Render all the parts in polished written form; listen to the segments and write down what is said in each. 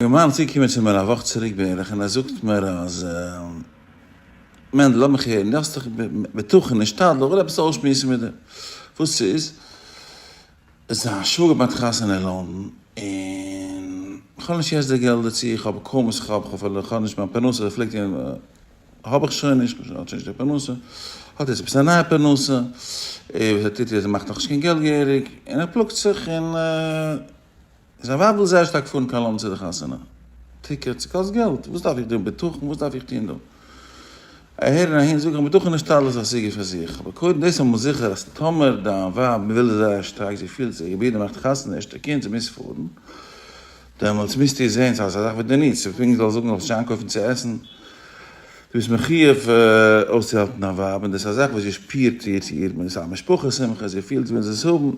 אינגערמאן איז צוגעקומען צו מיר א וואך צוריק בערך און ער זאגט מיר אז מענדל לאמיך הערן, דו האסט דאך בטחון השתדלות, איך וויל עפעס אויסשמועסן מיט דיר. וואס ס'איז, זיין שוואגער מאכט חתונה אין לאנדאן און איך האב נישט יעצט די געלט דערצו, איך האב קוים וואס איך האב, איך האב איך האב נישט מיין פרנסה, ער פלעגט האב איך שוין נישט, האט שוין נישט די פרנסה, האט יעצט עפעס א נייע פרנסה, און וואס ער טוט איז ער מאכט נאכנישט קיין געלט געהעריג, און ער פלאגט זיך און. זיין ווייב וויל זייער שטארק פארן קיין לאנדאן צו די חתונה. tickets קאסט געלט, וואס דארף איך דא בטחון, וואס דארף איך טון דא? אהער און אהין זאג איך בטחון נישט אלעס א סוגיא פאר זיך, אבער קודם דאס אמאל זיכער אז טאמער דיין ווייב וויל זייער שטארק, זי פילט זי איר ברודער מאכט חתונה ערשטע קינד זי מוז פארן, דעמאלטס מוזטו זען ס'איז א זאך וואס דו ניצט, ס'איז פונקט ווי זאל זאגן זאלסט נישט איינקויפן צו עסן, דו ביסט מחיוב אויסצוהאלטן דיין ווייב און דאס איז א זאך וואס זי שפירט איר צו איר, ס'איז א משפחה שמחה, זי פילט זי מוז עס האבן.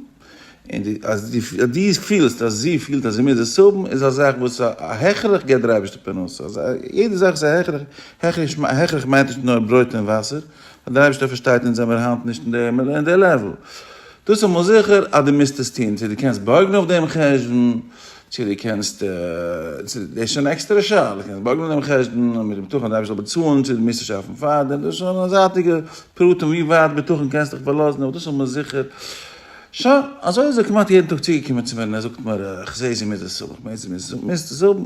און אז דו פילסט אז זי פילט אז זי מוז עס האבן איז א זאך וואס א הכרח געבט דער אייבערשטער פרנסה, אז יעדע זאך איז א הכרח, הכרח מיינט נישט נאר ברויט און וואסער, ווייל דער אייבערשטער פארשטייט אונז זעמיר היינט נישט אין די level. דאס איז אמאל זיכער אז דו מוזט עס טון, צו דו קענסט בארגן אויף דעם חשבון, צו דו קענסט, דאס איז שוין א עקסטערע שאלה, דו קענסט בארגן אויף דעם חשבון, מיט בטחון אז דער אייבערשטער זאל באצאלן, צו דו מוזט עס שאפן פארדעם, דאס איז שוין א זייטיגע פרטים ווי ווייט בטחון קענסט דיך פארלאזן, אבער דאס איז אמאל זיכער. שוין, אזוי איז ער כמעט יעדן טאג צוגעקומען צו מיר און ער זאגט מיר, איך זע זי מוז עס האבן, איך מיין זי מוז עס האבן.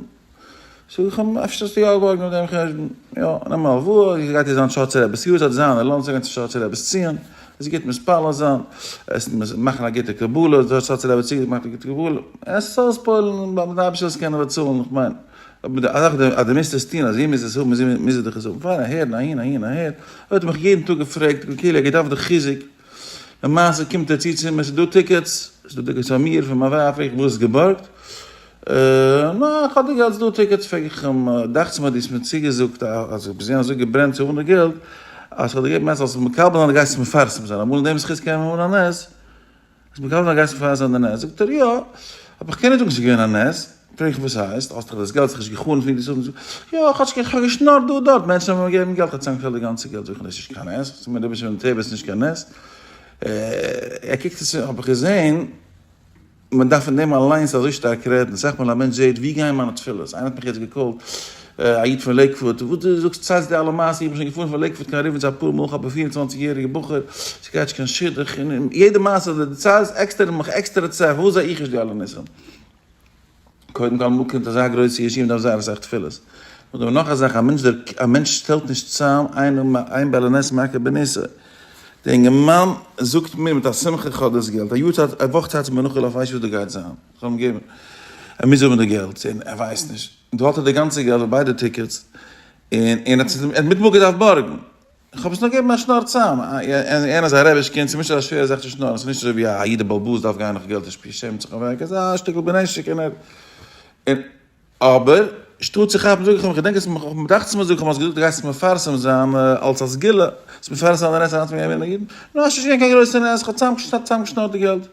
זאג איך אים, אפשר האסטו יא געבארגט אויף דעם חשבון? יא, נעם א הלוואה, זי גייט איר זיין שאצער רבי'ס יארצייט זיין, ער לאזט זיך גיין צו שאצער רבי'ס ציון, עס גוט מתפלל זיין, עס מאכן א גוטע קבלה, דער שאצער רבי האט צוגעמאכט א גוטע קבלה, עס אויספועל'ן ביים אייבערשטער זאל עס קענען באצאלן, איך מיין, אז דו מוזט עס טון, אז זי מוז עס האבן, מוז זי דאך עס האבן, פיין, אהער און אהין, אהין אהער, ער האט מיך יעדן טאג געפרעגט, כאילו ער האט געדארפט די חיזוק. למעשה קומט ער צו צו מיר, ס'איז דא tickets, ס'איז דא tickets פאר מיר, פאר מיין ווייב, פרעג איך וואס איז געבארגט? נא, איך האב די געלט, ס'איז דא tickets, פרעג איך אים, דאכט זיך מיר דו האסט מיר צוגעזאגט אז איך בין געווען אזוי געברענט צו האבן די געלט, אז איך האב דיר געגעבן אז זאלסט מקבל זיין דו גייסט עס מפרסם זיין, אמאל אין דעם זכות קען מען האבן א נס, זאלסט מקבל זיין גייסט מפרסם זיין די נס, זאגט ער יא, אבער איך קען נישט זאגן ס'איז געווען א נס, פרעג איך וואס הייסט, האסט דאך דאס געלט זיך נישט גע'חנ'ט פון דיר, יא, כאטש איך האב געשנארט דא דארט, מענטשן האבן מיר געגעבן געלט, איך האב צוזאמגעשטעלט די גאנצע געלט, זאג איך דאס איז נישט קיין נס, זאגט מיר דער רבי שמעון טעבער ס'איז נישט קיין נס, ער קוקט עס האב איך געזען, מען דארף פון דעם אליינס אזוי שטארק רעדן, אסאך מאל א מענטש זעט ווי גייען מיינע תפילות, איינער האט מיך יעצט געקאלט, א איד פון לעיקוואוד, וואס דו זאגסט ציילסט די אלע מעשיות, איך בין שוין געפארן פון לעיקוואוד קיין ריבניץ אפאר מאל, כ'האב א 24 יעריגע בחור, ס'גייט נישט קיין שידוך, און יעדע מעשה וואס דו דערציילסט עקסטער מאך עקסטערע צער, פארוואס זע איך נישט די אלע ניסים? קודם כל אמאל קומט אזא גרויסע ישועה מ'דארף זייער אסאך תפילות. נאכדעם נאך א זאך, א מענטש דער א מענטש שטעלט נישט צאם איין איין בעל הנס מכה בניסו. דער אינגערמאן זאגט מיר מיט א שמחה איך האב דאס געלט, א יאר צייט א וואך צייט איז מיר נאכגעלאפן ווייסט וואס דא גייט זיין, איך האב אים געגעבן, ער מוז האבן די געלט, און ער ווייסט נישט, און דא האט ער די גאנצע געלט ביידע tickets, און און ער האט מיטמאל געדארפט בארגן. איך האב עס נאר געגעבן א שנאר צאם, ער איז א רעביש קינד, ס'איז נישט אזא שווערע זאך צו שנארן, ס'איז נישט אזוי ווי א איד א בעל הבית דארף גיין נאך געלט ער שעמט זיך אוועק, ער איז א שטיקל בנשק און ער און אבער שטאט צו כאפן זאג איך אים, איך געדענק עס דאכט זיך מיר זאג איך אים האסט געזאגט דו גייסט עס מפרסם זיין אלס א סגולה, עס מפרסם זיין די נס אריינצוברענגען א מיליאן אידן, נו ס'איז נישט געווען קיין גרויסע נס, איך האב צאמגעשנארט די געלט.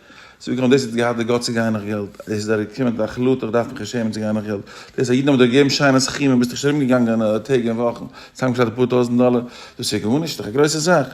זאג איך אים, דאס האט געהאט די guts צו גיין נאך געלט, דאס איז געקומען די החלטה איך דארף מיך נישט שעמען צו גיין נאך געלט, דאס אז אידן האבן דיר געגעבן שיינע סכומים ביסטו נישט ארום געגאנגען טעג און וואכן, צוזאמגעשטעלט אפאר טויזנט דאלער, דאס איז גארנישט, דאך א גרויסע זאך.